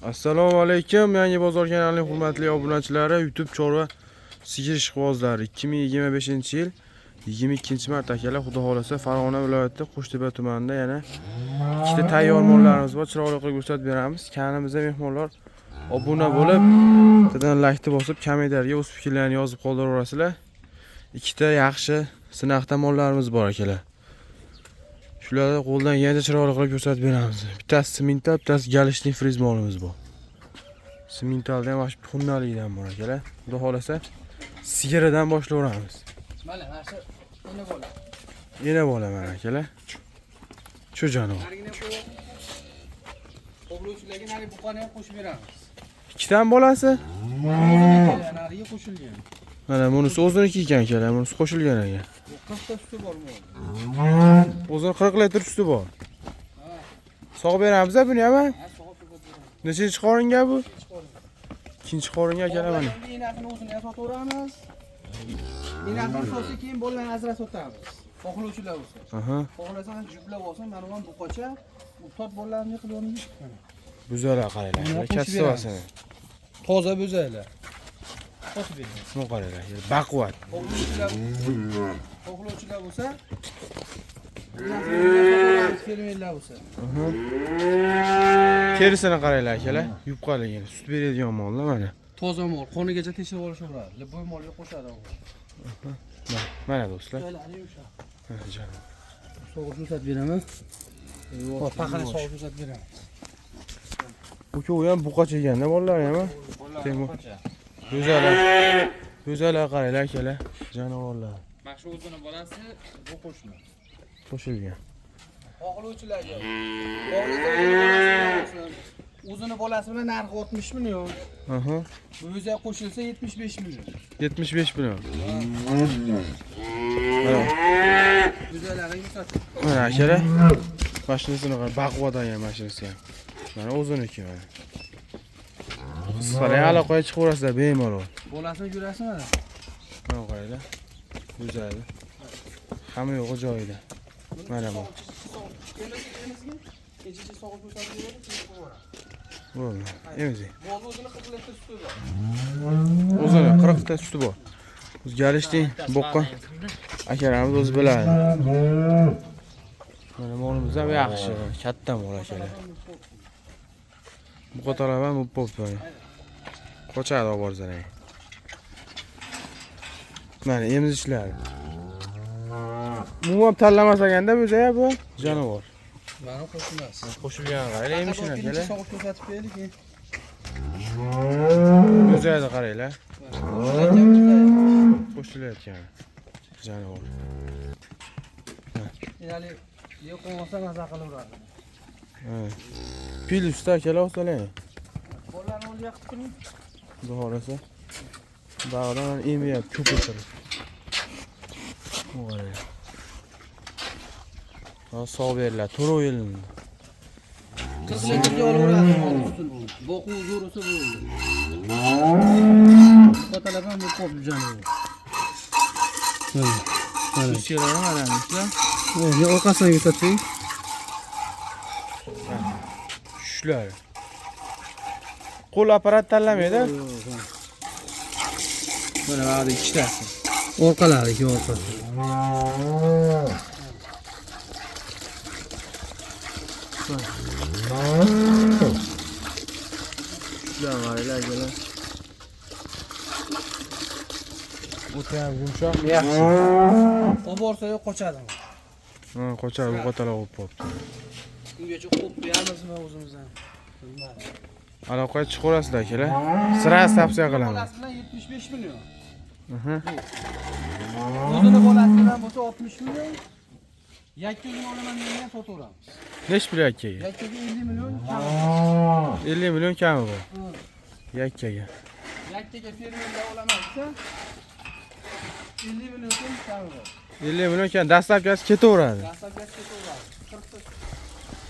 Assalomu alaykum, Yangi Bozor kanalining hurmatli obunachilari, YouTube chorva sigir ishqibozlari. 2025-yil 22-mart akalar, xudo xolasa Farg'ona viloyati Qo'shtepa tumanida yana ikkita tayyor mollarimiz bor, chiroyli qilib ko'rsatib beramiz. Kanalimizda mehmonlar obuna bo'lib, bittadan laykni bosib, kommentariyga o'z fikrlarini yozib qoldiraverasizlar. Ikkita yaxshi sinaqda mollarimiz bor akalar. Shularni qo'ldan kelgancha chiroyli qilib ko'rsatib beramiz. Bittasi simental, bittasi galishli friz molimiz bor. Simentalda ham mana shu tuxumdaligidan bor akalar. Xudo xolasa sigiridan boshlayveramiz. Mana mana shu ena bola. Ena bola mana akalar. Shu jonivor. Narigini ham qo'yib. Qoblovchilarga nari buqani ham qo'shib beramiz. Ikkitami bolasi? Nariga qo'shilgan. Mana bunisi o'ziniki ekan akalar, bunisi qo'shilgan ekan. Bu 40 ta suti bor bu. O'zini 40 litr suti bor. Sog'ib beramiz buni ham. Ha, sog'ib beramiz. Nechinchi qoringa bu? Ikkinchi qorin. Ikkinchi qoringa akalar mana. Bolalarga enasini o'zini ham sotaveramiz. Enasini sotsa keyin bolalarni ajratib sotamiz. Xohlovchilar bo'lsa. Aha. Xohlasa ham jublab olsin, mana bu ham buqacha. U tot bolalarni qilib olamiz. Mana. Buzalar qaranglar. Buni qo'shib Kassavasini. Toza bo'zaylar. Sotib beramiz. Buni qaranglar. Baquvvat. Xohlovchilar bo'lsa, enasini o'zini ham sotaveramiz, fermerlar bo'lsa. Terisini qaranglar akalar. Yupqaligini, sut beradigan mollar mana. Toza mol, qonigacha tekshirib olishaveradi. Любой molga qo'shadi u. Mana do'stlar. Joylari yumshoq. Ha, jonim. Sog'ib ko'rsatib beraman. Hop, paxani sog'ib ko'rsatib beraman. Uka u ham buqacha ekanda bolalar ham. Temur. Go'zalar. Go'zalar qaranglar akalar. Jonivorlar Mana shu o'zini bolasi, bu qo'shma. qo'shilgan. Xohlovchilarga. Xohlasa o'zini bolasi bilan narxi 60 million. Aha. Bu o'zi qo'shilsa 75 million. 75 million. Mana, Go'zallari ko'rsatib. mana akalar. Mashinasini qarang, baquvvat ekan mashinasi ham. Mana o'ziniki mana. Sizlar ham aloqaga chiqaverasizlar bemalol. Bolasini ko'rasizmi? Mana qaranglar. Go'zal. Hamma yo'g'i joyida. Mana bu. Kechacha sog'ib ko'rsatib beradi, keyin qo'yaveradi. Bo'ldi. Emizing. Mol o'zini 40 litr suti bor. O'zini 40 ta suti bor. O'zi galishning boqqan akalarimiz o'zi biladi. Mana molimiz ham yaxshi, katta mol akalar. Buqa talab ham bo'pti. Qochadi olib borsalar. Mana emizishlari. Umuman tanlamas ekanda bu joy bu jonivor. Mana qo'shilmas. Qo'shilgan qaranglar emishini akalar. Sog'ib ko'rsatib beraylik keyin. O'zaydi qaranglar. Qo'shilayotgan jonivor. Hali yo'q bo'lmasa maza qilaveradi. Ha. Plyusda akalar olsalar. Bolalarni o'zi yoqib turing. Xudo xohlasa. Bag'dan emiyapti ko'pirtirib. Qarang. Sog' beriladi, to'rov yilini. 40 litrga olaveradi mol sutini. Boquv zo'r bo'lsa bo'ldi. Buqa ham bu ko'p jonivor. Mana. Ustiga mana do'stlar. Mana orqasidan ko'rsatib. Shular. Qo'l apparat tanlamaydi. Mana bu ikkitasi. Orqalari, ikki orqasi. Shular qaranglar akalar. O'ta ham yumshoq, yaxshi. Olib borsa yo'q qochadi. Ha, qochadi, buqatalab olib boribdi. Ungacha qo'yib qo'yamizmi o'zimizdan? Bilmadim. Aloqaga chiqaverasizlar akalar. Sira tavsiya qilaman. Bolasi bilan 75 million. Aha. O'zini bolasi bilan bo'lsa 60 million. Yakka o'zini olaman degan sotaveramiz. Nech pul yakkaga? Yakkaga 50 million kami. 50 million kami bor. Yakkaga. Yakkaga fermerlar olaman desa 50 million so'm kami bor. 50 million kam dastlabkasi ketaveradi. Dastlabkasi ketaveradi. 40 ta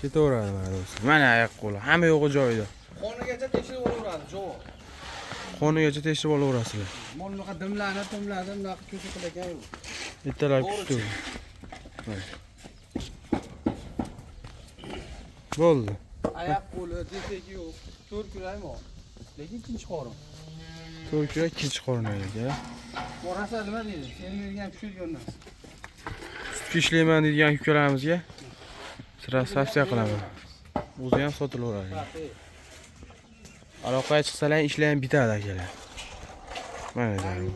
Ketaveradi mana do'stlar. Mana oyoq qo'li, hamma yo'g'i joyida. Qonigacha tekshirib olaveradi, javob. Qonigacha tekshirib olaverasizlar. Mol bunaqa dimlanib, dimlanib, bunaqa ko'sa qilakan yo'q. Ertalab kutib. Bo'ldi. Oyoq qo'li, defeki yo'q. 4 kurak mol. Lekin ikkinchi qorin. 4 kurak ikkinchi qorin aka. Borasa nima deydi? Fermerga ham tushadigan narsa. Sutga ishlayman deydigan ukalarimizga sira tavsiya qilaman. O'zi ham sotilaveradi. Aloqaga chiqsalar ishlar ham bitadi akalar. Mana jonim.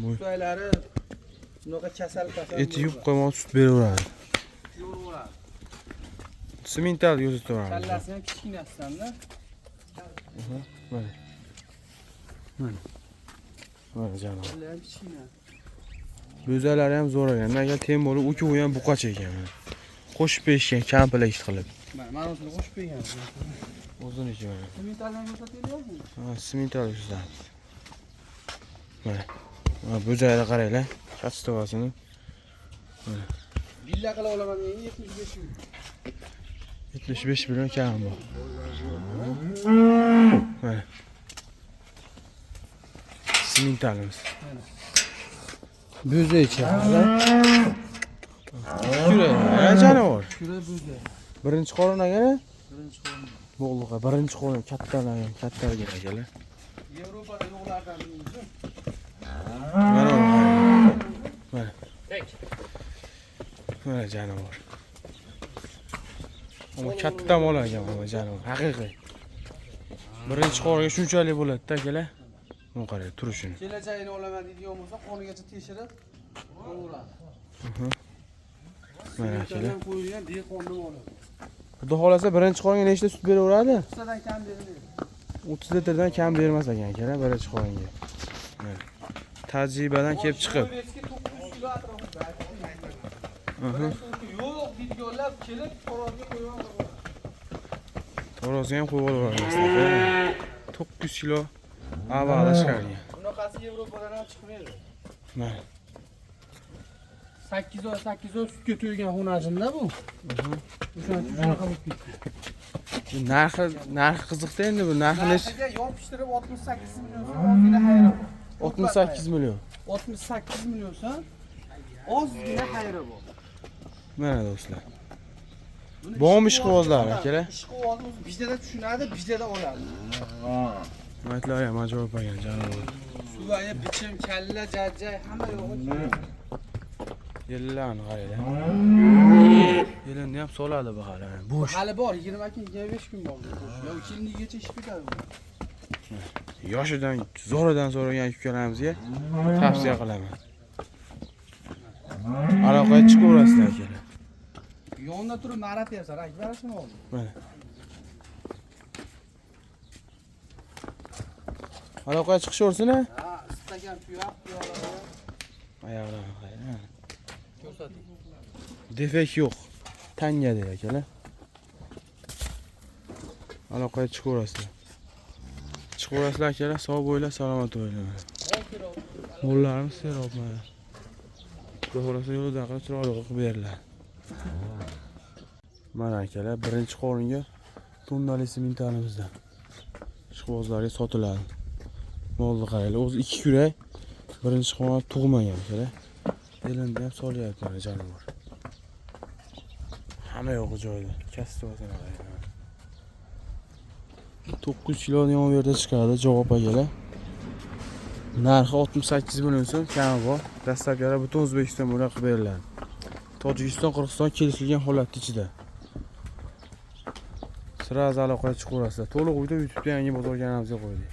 Bu Sutaylari bunaqa kasal kasal. eti yub qo'ymoq sut beraveradi. Yo'raveradi. Simental ko'rsataveramiz. Kallasi ham kichkinasidan-da. Mana. Mana. Mana jonim. Kalla ham kichkina. Bo'zalari ham zo'r ekan. Agar tem bo'lib, uki ham buqacha ekan. Mana. Qo'shib berishgan komplekt qilib. Mana, mana shuni qo'shib bergan. O'ziniki mana. Simentaldan ko'rsataylikmi? Ha, simental ko'rsatamiz. Mana. Mana bo'zayni qaranglar. Kachtovasini. Villa qila olaman degan 75 ming. 75 million kam bu. Mana. Simentalimiz. Bo'zaycha. Kurak, ha, jonivor. Kurak bo'zay. Birinchi qorin aka. Birinchi qorin. Bo'g'liqa birinchi qorin kattalar, kattalar akalar. Yevropada yo'qlardan o'zi. Mana uni qarang. Mana. Mana jonivor. Ammo katta mol ekan bu jonivor, haqiqiy. Birinchi qoringa shunchalik bo'ladi-da akalar. Buni qarang, turishini. Kelajagini olaman deydigan bo'lsa, qonigacha tekshirib qo'yaveradi. Mana akalar. Qo'yilgan dehqonni moli. Xudo xolasa birinchi qoringa nechta sut beraveradi? 30 dan kam bermaydi. 30 litrdan kam bermas ekan akalar birinchi qoringa. Mana. Tajribadan kelib chiqib. Eski 900 kilo atrofida. Yo'q deydiganlar kelib taroziga qo'yib oladi. Taroziga ham qo'yib olaveramiz. 900 kilo avvalo chiqargan. Bunaqasi Yevropadan ham chiqmaydi. Mana. 8 oy 8 oy sutga to'ygan xonajinda bu. O'shaning uchun shunaqa bo'lib ketdi. Bu narxi qiziqda endi bu narxi necha? Narxiga yopishtirib 68 million so'm ozgina xayri bor. 68 million. 68 million so'm ozgina xayri bor. Mana do'stlar. Bormi ishqibozlar akalar? Ishqiboz o'zi bijdada tushunadi, bijdada oladi. Maytlar ham ajoyib ekan jonivor. Suvaya, bichim, kalla, jajjay hamma yo'g'i. Yelinlarni qaranglar. Yelinni ham soladi bu hali. Bo'sh. Hali bor 20 kun, 25 kun bor. Yo, kelinligigacha ish bitadi. Yoshidan zo'ridan so'ragan ukalarimizga tavsiya qilaman. Aloqaga chiqaverasizlar akalar. Yonda turib maratyapsan, Akbar shuni oldi. Mana. Aloqaga chiqishaversin a? Ha, istagan tuyoq, tuyoqlarni Oyoqlarini qarang. ko'rsating. Defekt yo'q. Tanga deydi akalar. Aloqaga chiqaverasizlar. Chiqaverasizlar akalar, sog' bo'linglar, salomat bo'linglar. Mollarimiz serob mana. Xudo xohlasa yo'lida qilib chiroyli qilib beriladi. Mana akalar, birinchi qoringa tonnali simentalimizdan ishqibozlarga sotiladi. Molni qaranglar, o'zi 2 kurak, birinchi qorin tug'magan akalar. Elinda ham solyapti mana jonivor. Hamma yo'g'i joyida. Kastovasini qaranglar. 9 kilo yon yerda chiqadi, javob akalar. Narxi 68 million so'm, kami bor. Dastlabki butun O'zbekiston bo'ylab qilib beriladi. Tojikiston, Qirg'iziston kelishilgan holat ichida. Sirazi aloqaga chiqaverasizlar. To'liq video YouTube'da yangi bozor kanalimizga qo'ydik.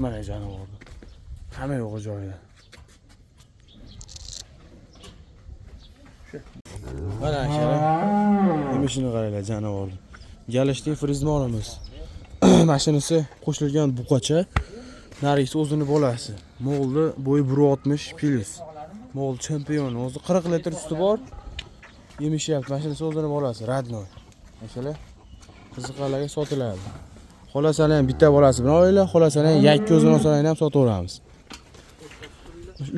Mana jonivorni. Hamma yo'g'i joyida. Mana akalar. Emishini qaranglar jonivorni. Galishning frizmorimiz. Mashinasi qo'shilgan buqacha. Narigisi o'zini bolasi. Mo'g'ulni bo'yi 1.60 plus. Mo'g'ul chempion. O'zi 40 litr suti bor. Yemishyapti. Mashinasi o'zini bolasi, radnoy. Akalar, qiziqqanlarga sotiladi. Xolasalar ham bitta bolasi bilan olinglar, xolasalar ham yakka o'zini olsalar ham sotaveramiz.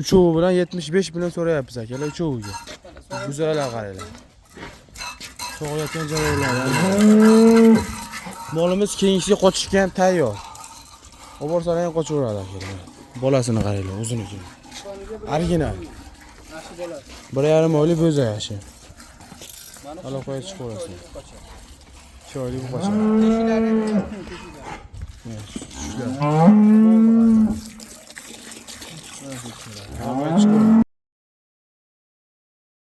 Uchovi bilan 75 million so'rayapmiz akalar, uchoviga. Go'zallar qaranglar. Sog'ayotgan jonivorlar. Molimiz keyingisiga qochishga ham tayyor. Olib borsalar ham qochaveradi akalar. Bolasini qaranglar, o'ziniki. Original. 1,5 oylik bo'za yashi. Aloqaga chiqaverasizlar. 2 oylik buqacha. Teshiklari teshiklari. Aloqaga chiqaverasizlar.